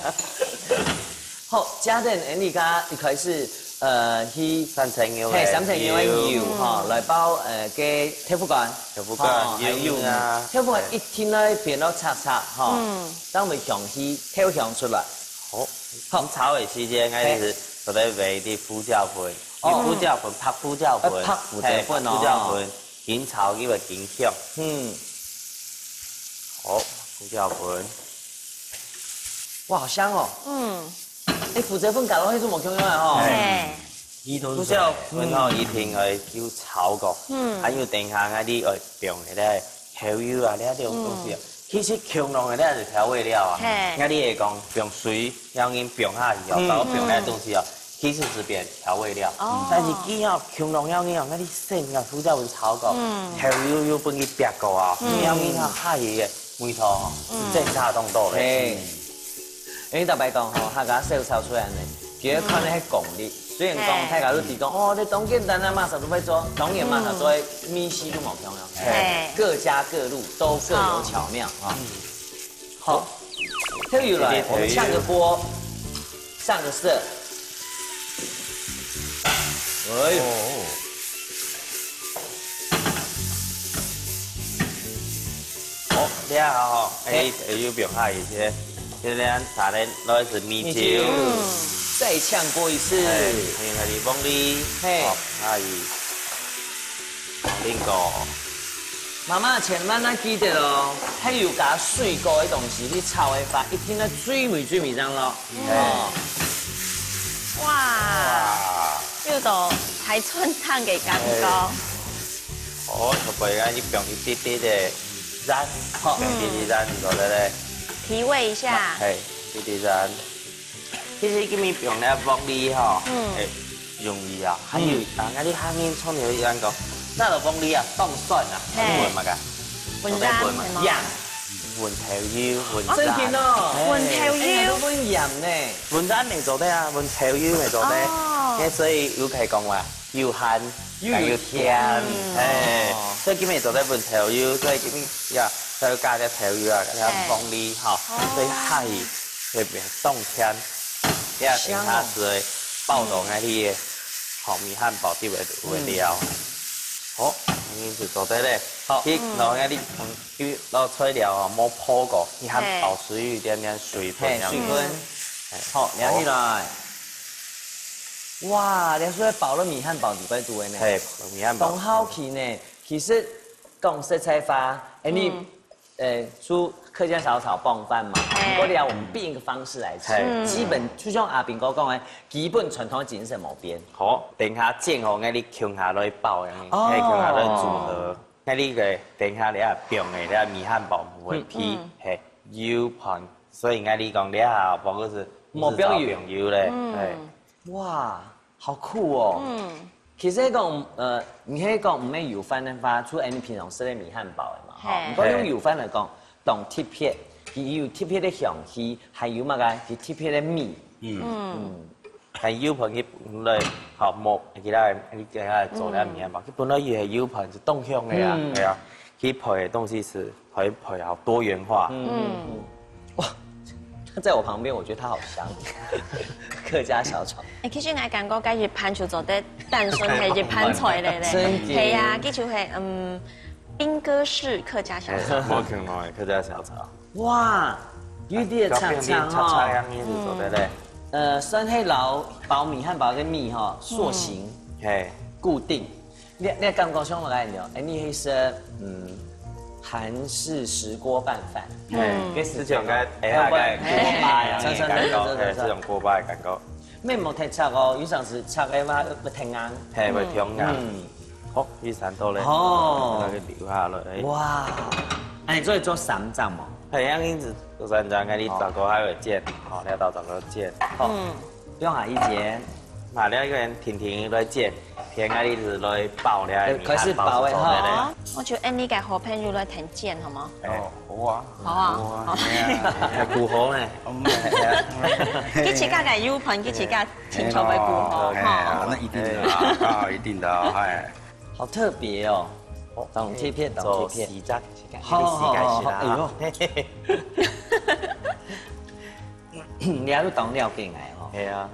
好，加點，哎，你看一開始，呃，去，三層肉个嘿，三層肉个油，油。吼，來包，呃，个豆腐乾。豆腐乾，哦，還有油啊。豆腐乾一定愛煏到脆脆，吼，嗯。當會香氣，豆香出來。好。 好。你炒个時間，𠊎係做得煨一滴胡椒粉，哦。用胡椒粉，白胡椒粉，呃，白胡椒粉哦。嘿，白胡椒粉，緊炒佢會緊香。嗯。好，胡椒粉。哇，好香哦。嗯。哎，胡椒粉加落去就無共樣了吼。哎。嘿。胡椒粉吼，一定愛有炒過。嗯。還有等下𠊎俚愛放个咧，豆油啊，這種東西啊。嗯。 其實共樣个，這係調味料啊。嘿。𠊎俚會講放水，然後人放下去哦，嗯。包括放該東西哦，其實係變調味料。哦。但係佢哦，共樣个哦，𠊎俚先个胡椒粉炒過，嗯。豆油又分佢煏過啊，嗯。然後人下去个味道哦，嗯。真差當多嘞。嘿。因為坦白講吼，客家小炒出來呢，其實看个係功力。 雖然講大家都知講，哦，這當簡單啊，麼儕都會做，當然麼儕做个味緒都無共樣，嘿。各家各路都各有巧妙啊。好，豆油來，我們炝個鍋，上個色。哎呦，哦，好，這下吼，哎，嘿。哎，又不用下一些，這樣下來，來係米酒。米酒。嗯。再炝鍋一次。哎，還有那個鳳梨，嘿。好，下去。蘋果。媽媽，千萬愛記得哦，還有加水果个東西，你炒个話，一定要最尾最尾上咯。嗯。哦。哇，哇。又有種海鮮湯个感覺。哎。 哦，頭尾啊，你放一滴滴个鹽，好。放一滴滴鹽落來咧。提味一下。嘿，一滴滴鹽。其實今日放了鳳梨吼，嗯。嘿，容易啊。還有，嗯。啊，𠊎俚客人常常有人講，拿到鳳梨啊，當酸啊，嘿。你問麼个？問鹽係無？問鹽。鹽，問豆油，問鹽。真緊哦。嘿。問豆油。哎，都問鹽呢。問鹽也做得啊，問豆油也做得。哦。哎，所以有可以講話， 又鹹，又，又甜。甜。哎，哦。所以今日做得問豆油，所以今日呀，再加點豆油啊，加點鳳梨，吼，哦。所以下去。特別當甜，這等下就會包到𠊎兜个，吼，米漢堡底个，个料。好，恁樣就做得咧。好。去，然後𠊎兜，嗯，去摎材料哦，無泡過，米漢堡係有一點點水分，嘿，水分。嘿。好，撈起來。哇，這係包了米漢堡裡背肚个呢。嘿，包了米漢堡。當好奇呢，其實講實在話，哎，你 呃，煮客家小炒傍飯嘛，嘿。不過呢，我們變一個方式來吃，嘿。基本就像阿炳哥講的，基本傳統精神無變。好，等下煎好，𠊎兜共下來包樣，哦。嘿，共下來組合。𠊎兜个等下這放个這米漢堡，毋會皮，嗯。嘿，油飯，所以𠊎兜講這下包个係，無放油。毋係放油咧，嗯。嘿。 哇，好酷哦！嗯。其實講，呃，你係講毋係油飯个話，就恁平常食个米漢堡个嘛，吼。嘿。毋過用油飯來講，當特別，佢有特別个香氣，還有麼个？佢特別个味。嗯。嗯。還有飯佢本來，吼，無，其他人，你其他人做个米漢堡，嗯。佢本來佢係油飯係當香个啊，嗯。對啊。佢配个東西係 很，很好多元化。嗯。哇，他在我旁邊，我覺得他好香。客家小炒。哎，其實𠊎感覺該一盤就做得單純係一盤菜咧咧。真的。係啊，佢就係，嗯，兵哥式客家小炒。哎，無可能的客家小炒。哇，有點長長哦。長長樣子做得咧。呃，算係摎包米漢堡个米吼，塑形，嗯。嘿。固定。 你，你感覺像麼个呢？哎，你係說，嗯，韓式石鍋拌飯。嗯。這係像該，哎，該鍋巴一樣的感覺，哎，這種鍋巴的感覺。毋係無忒赤哦，有常時赤个話會忒硬。嘿，會忒硬。嗯。好，第三道咧，哦。那個留下來，哎。哇，哎，你做得做三張無？嘿，恁樣子做三張，該你大哥還會煎，好，你到大哥煎。好。嗯。 不用啊，一姐。啊，你一個人定定來煎，天啊，你係來包了，呃，開始包了哈。哦，𠊎就恁樣个好朋友來同煎，好無？哦，好啊。好啊，好啊。好。哎，顧好呢。嗯，哎，哎。佢自家个有份，佢自家清楚會顧好，哎，哈。哎，那一定的啊，啊，一定的啊，哎。好特別哦，哦，當貼片，當貼片。做四隻，四隻，好，好，好，好，哎喲。嘿，嘿，嘿。 你也有當了解𠊎吼。係啊。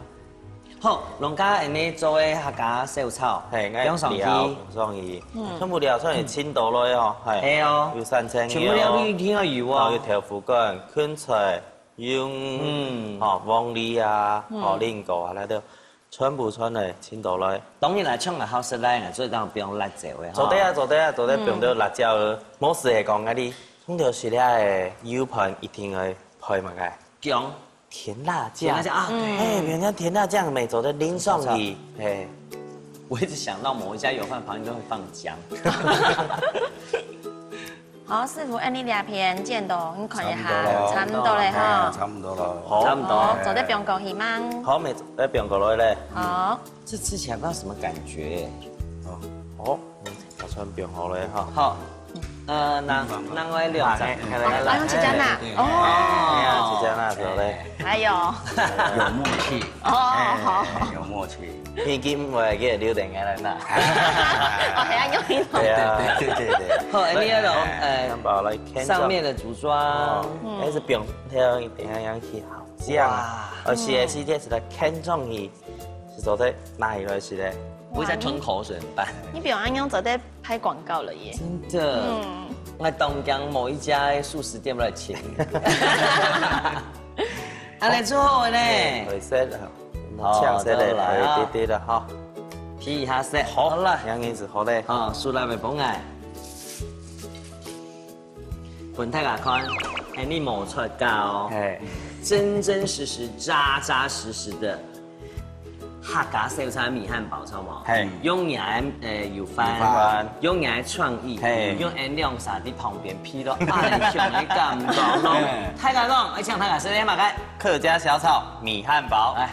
好，農家恁樣做个客家小炒，嘿，𠊎放上去。料放上去，嗯。全部料上去浸到落去吼，嘿。係哦。有三層肉，全部料一定要有哦。然後有豆腐乾、芹菜、用，嗯。吼，黃梨啊，嗯。吼，蘋果啊，那都全部全來浸到落去。當然啦，像𠊎好食辣个，所以當然不用辣椒个吼。做得啊，做得啊，做得，嗯。不用辣椒个。無事係講，𠊎兜通常食了个油飯一定愛配麼个？薑。 甜辣醬。甜辣醬啊，對。哎，原來甜辣醬乜做得淋上去，哎。我一直想到某一家油飯旁邊都會放薑。好，師傅，恁樣這片煎到，你看一下，差不多了。差不多了哈。哎，差不多了。好。差不多。好，做得放過去嗎？好，乜，哎，放過來咧。好。這吃起來不知道什麼感覺。哦，哦。 打算放好了哈。好，呃，拿，拿來兩隻。啊，嘿，嘿，啊，用這隻拿。對，對，對。哦。哎呀，這隻拿走嘞。哎喲。有默契。哦，哎，好。有默契。你今晚給留等下來拿。哦，還要用一種。對啊。對，對，對，對，對。好，哎，你那種，哎，哎，先把它來看一下。上面的組裝。哦，嗯。還是不用挑一點，要去好。這樣，哇。而且是這是來看中意，是做得拿起來是的。 不會再吞口水怎麼辦？你不用恁樣做得拍廣告了耶。真的。嗯。我當驚某一家素食店來請你。恁樣做好了呢。哎，會色了，哦，嗆色了，對了啊。哎，對，對了，好。皮一下色，好。好了。這樣子好嘞。啊，素來袂崩哎。分大家看，哎，你無出家哦。哎。真真實實、扎扎實實的 客家小炒米漢堡，知道無？嘿。用你个，呃，油飯，油飯。用你个創意，嘿。用恁兩儕在旁邊配到恁香个感覺咯。嘿。大家講，愛請大家食个麼个？客家小炒米漢堡。來。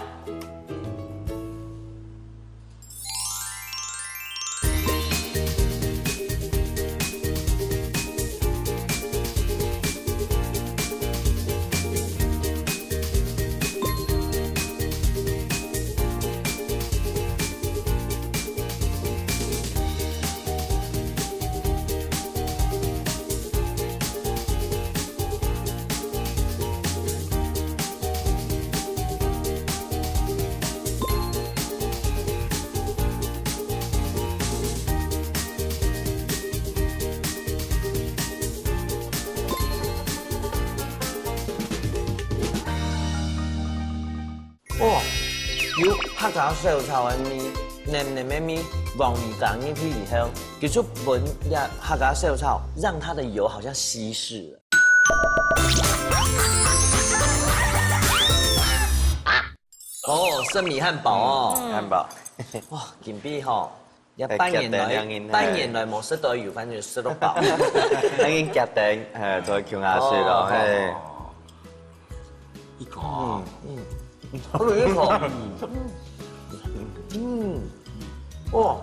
哦，有客家小炒个味，黏黏个味，黃梨加入去以後，佢就分這客家小炒，讓它的油好像稀釋了。哦，生米漢堡哦。漢堡。哇，今晡吼，這半年來，哎，夾等兩人，半年來無食到油飯就食到飽。那恁夾等，哎，做共下食咯，哦嘿。一口啊，好有一口。嗯，哇，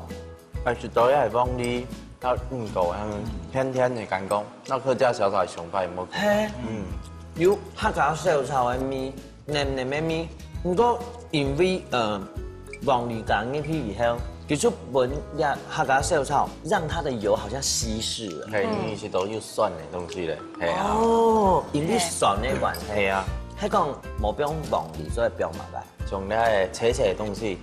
哎，食到也係黃梨，它嗯，口香甜甜的感覺，那客家小炒的想法有沒有？嘿，嗯，有客家小炒个味，黏黏个味。毋過因為呃，黃梨加入去以後，佢就分這客家小炒，讓它的油好像稀釋了。可以，因為食到有酸的東西咧，係啊。哦，因為酸个關係。係啊。還講無放黃梨，所以放麼个？像那个脆脆的東西，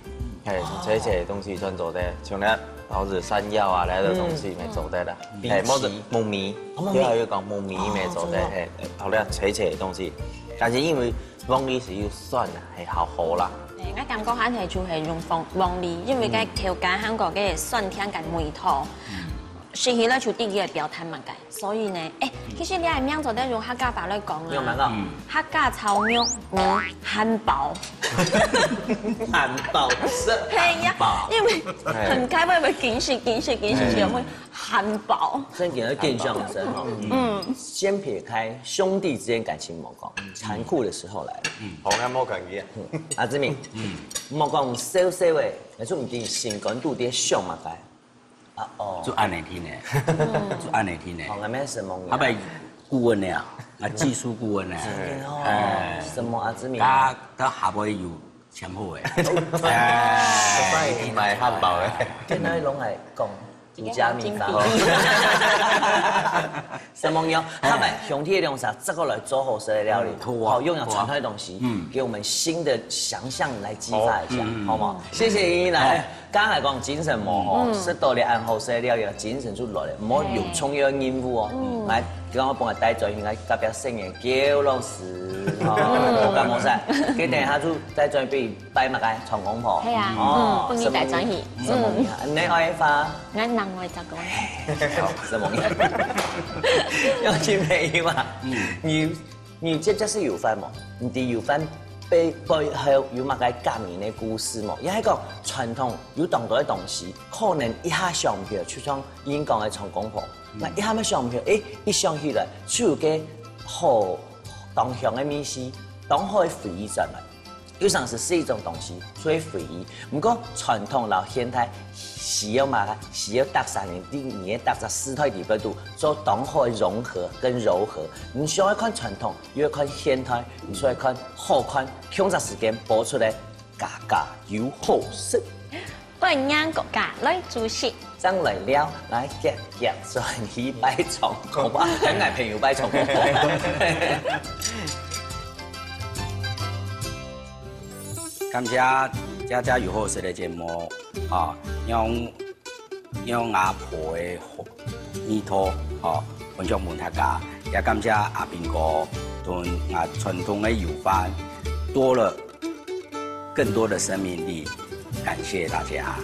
嘿，脆脆的東西算做得，像那桃子、山藥啊，那个東西也做得啦。嗯嘿，或者荸荠木米，哦木米就還有講木米也做得，哦嘿，好了，脆脆的東西。但是因為黃梨係有酸啊，嘿，好好啦。誒，我感覺還係就係用黃黃梨，因為該口感還過該酸甜个味道，食起來就知佢个表達麼个。所以呢，誒，其實你个名做得用客家話來講啊，用麼个？客家炒肉，嗯，漢堡。漢堡是係呀，因為很開胃，會緊食緊食緊食，就會漢堡。真正个緊張个時候，嗯，先撇開兄弟之間感情莫講，殘酷的時候來了。好，那莫講佢啊。阿志明，莫講笑笑个，還係毋知心肝肚底想麼个。啊哦，就恁樣聽呢，就恁樣聽呢。好，俺們什麼？後擺顧問呢，啊，技術顧問呢，哦，什麼阿志明？他他下背有全部誒，哎，買漢堡誒。跟他攏來講獨家秘方。什麼樣？他們兄弟兩儕這個來做好食的料理，嗯好啊好用了傳統的東西，嗯，給我們新的想象來激發一下，好嗎？謝謝依依來。剛才講精神無吼，食到了恁好食的料理，精神就來了，莫有重要任務哦。來，剛剛幫我帶轉去，來隔壁聖人叫老師，哦，我感覺噻，佢等一下就帶轉去拜麼个長公婆，係啊，哦嗯，分你帶轉去。什麼呀？你愛發？俺人愛咋講？什麼呀？有親朋友啊，你你接接係油飯無？你知油飯背背後有麼个感人的故事無？也係講傳統有當多个東西，可能一下想毋起來，就像英講个長公婆，那一下乜想毋起來，誒，一想起來就有个好當香个味緒，當好个回憶轉來。 有常時係一種東西，所以回憶。毋過傳統摎現代需要麼个？需要逐儕人，你个逐儕世代裡背肚做當好个融合跟柔和。你想愛看傳統，又愛看現代，你就愛看好看，共隻時間播出來，家家有好食。歡迎各家來煮食。正來尞，來夾夾轉去拜長公婆，跟𠊎朋友拜長公婆。感謝家家有好食个節目，啊，用用阿婆个味道，吼，分享分大家，也感謝阿斌哥同啊傳統个油飯多了更多的生命力，感謝大家。